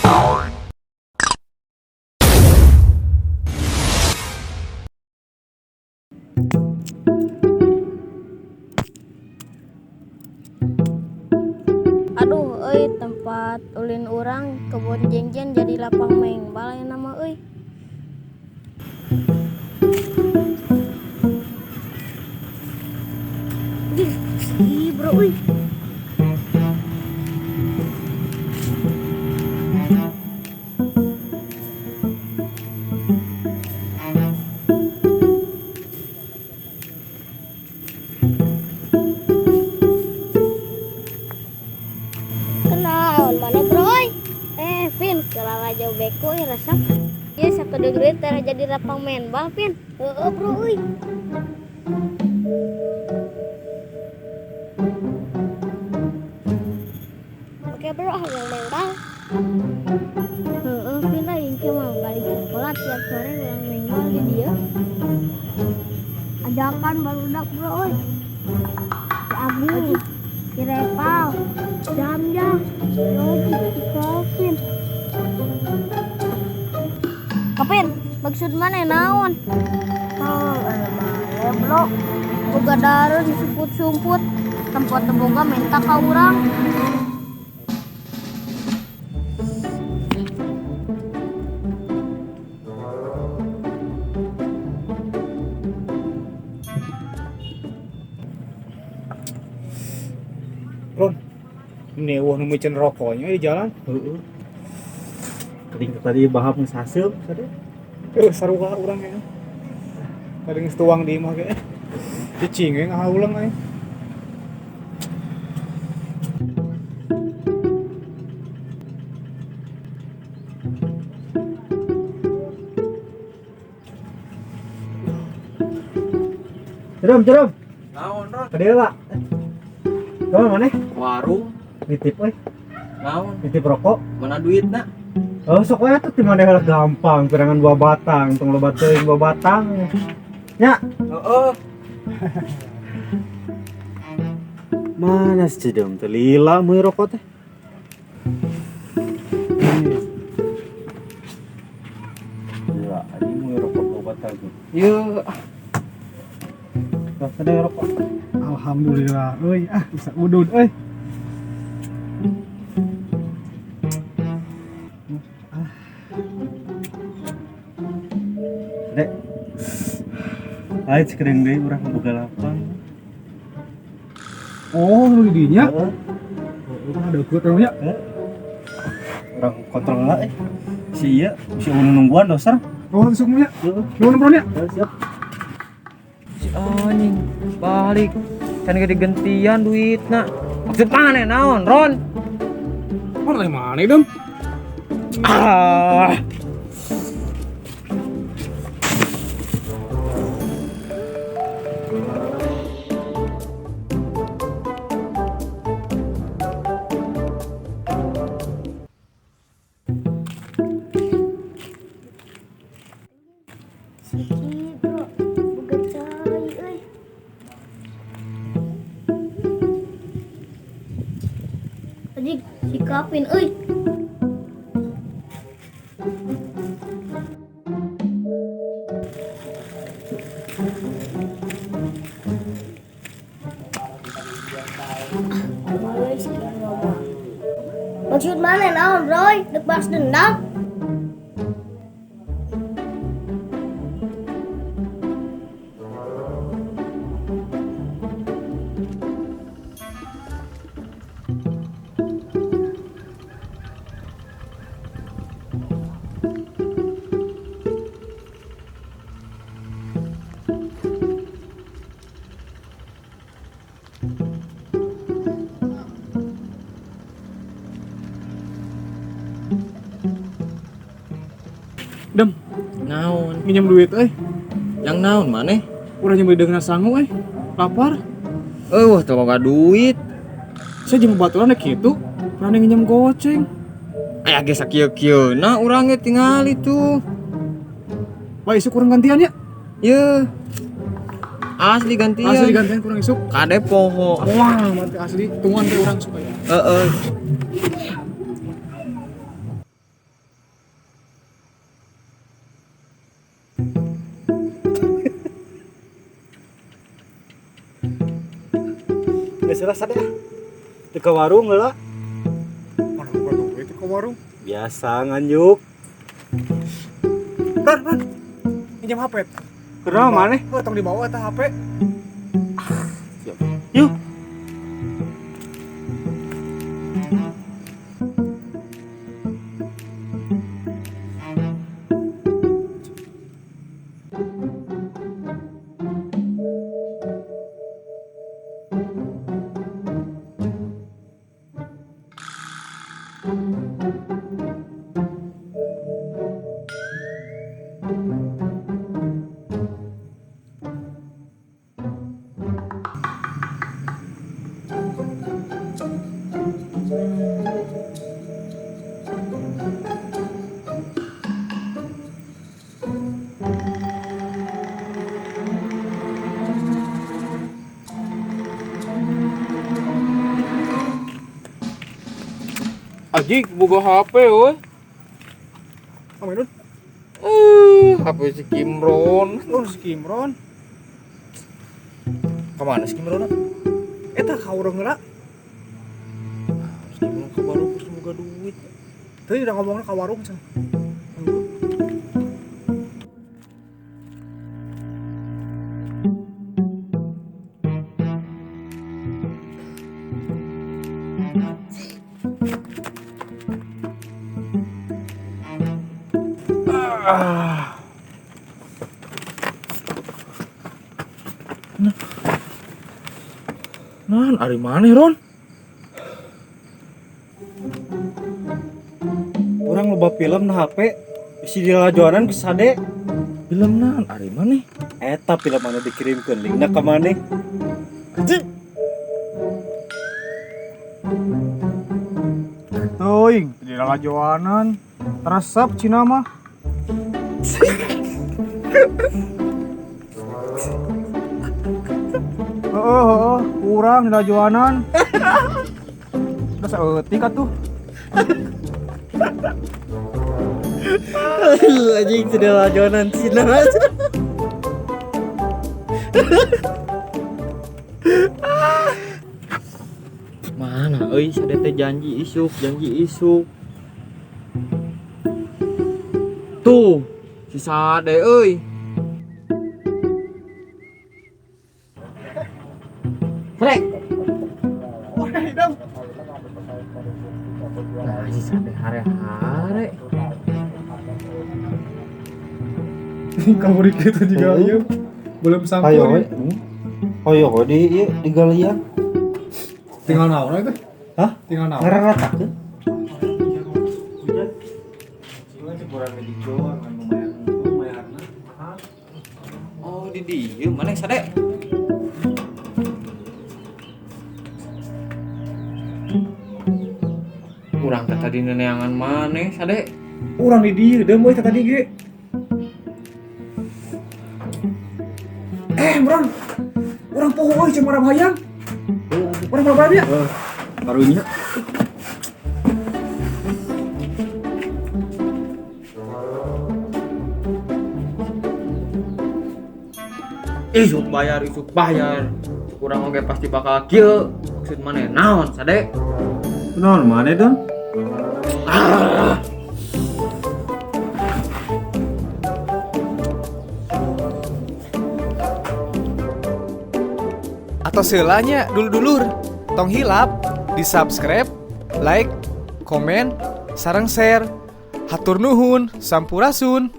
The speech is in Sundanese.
Aduh euy, tempat ulin urang kebon jengjen jadi lapang mengbal ayeuna mah euy. Ih, si Ibro euy. Kenaon mana bro euy? Eh, Pin, kelala jauh beko euy resep. Ieu sakedeung deui teh jadi lapang main bal, Pin. Heeh, bro euy. Oke, bro, ah yang main bal. Heeh, Pin lah engke mah balik sekolah tiap sore urang main bal di dieu. Ajakan barudak, bro euy. Si Agung, si Repal, Jam-jam, Yogi, si Kevin. Kevin, maksud mana naon? Oh, mana bro? Boga dareun sumput-sumput, tempat teboga minta ka urang. Ron, ini wah nu micen rokoknya di jalan. Heeh. Keting tadi bahap geus haseup sade. Sarua urang kayaknya. Tadi geus tuang di imah ge. Cicing we ngahaulang aing. Cerum, cerum. Naon, Ron? Ka dieu lah. Kumaha maneh? Warung. Nitip euy, Naon? nitip rokok. Mana duitna? Oh, sok we atuh ti maneh lah gampang, kurangan dua batang, tong loba teuing dua batang. Nya, Heeh. mana si Cedem teh lila meuli rokok teh. Gila, anjing meuli rokok dua batang tuh. Yeuh, Tuh, ada rokok. Alhamdulillah euy, ah bisa udud euy. Dek. Ayo cekedeng deui urang boga lapang. Oh, nu di dinya. Heeh. Urang ada deukeut urang nya. Heeh. Urang kontrol lah eh. Si ieu, si unu nungguan doser. Oh, langsung nya. Heeh. Nuhun bro nya. Heeh, siap. Si anjing balik. Can ge digentian duitna. Maksud mana naon, Ron? Mana mana dem? Ah. Si Ibro, boga cai euy. Anjing, si Kevin euy. Ah, si Ibro mah. Maksud mana naon, bro? Dek balas dendam. Dem, Naon? minjem duit euy. Yang naon maneh? Urang nyebeli deungeun sangu euy. Lapar. Eueuh, teu boga duit. Saya jeung baturan rek kitu. Urang nginjem goceng. Aya ge sakieu-kieuna urang ge tingali tuh. Bae isuk urang gantian ya. Yeuh. Asli gantian. Asli gantian kurang isuk. Kade poho. Wah, mati asli tungguan teh urang supaya. Heeh. Geus lah sade ah. Teu ka warung heula. Mana boga duit ke warung. Biasa nganjuk. Ron, Ron. Pinjam HP. Kenapa maneh? Oh, tong dibawa eta HP. Yuk. Anjing boga HP euy. Oh, Minun. HP si Kimron. Oh, si Kimron. Kemana si Kimron? Eta ka urang heula. Si Kimron ke warung terus boga duit. Tadi udah ngomongnya ka warung cenah. Nah, ari maneh, Ron? Urang loba film na HP. Isi dilajoanan ku sade. Film naon ari maneh? Eta film anu dikirimkeun linkna ka maneh. Anjing. Teuing, di lalajoanan. Resep Cina mah. Heeh, heeh, kurang di lalajoanan. Udah saeutik atuh. Anjing sudah lajoanan Cina. Mana euy sade teh janji isuk, janji isuk. Tuh, si Sade euy. Sade. Wah, hidung. Nah, si Sade hare-hare. Kabur gitu juga ieu. Belum sampai. Ayo, ayo di ieu di galian. Tinggal naon itu? Hah? Tinggal naon? Ngararatakeun. Oh, di dieu maneh Sade? Urang teh tadi neneangan maneh Sade. Urang di dieu deum euy teh tadi ge. Bron. Urang poho euy jeung marab hayang. Urang marab ya? Karunya. Isuk bayar, isuk bayar. Kurang oge pasti bakal kieu. Maksud maneh naon Sade? Naon maneh dong? Ah. Atau seulanya dulur-dulur tong hilap di subscribe, like, komen, sareng share. Hatur nuhun, sampurasun.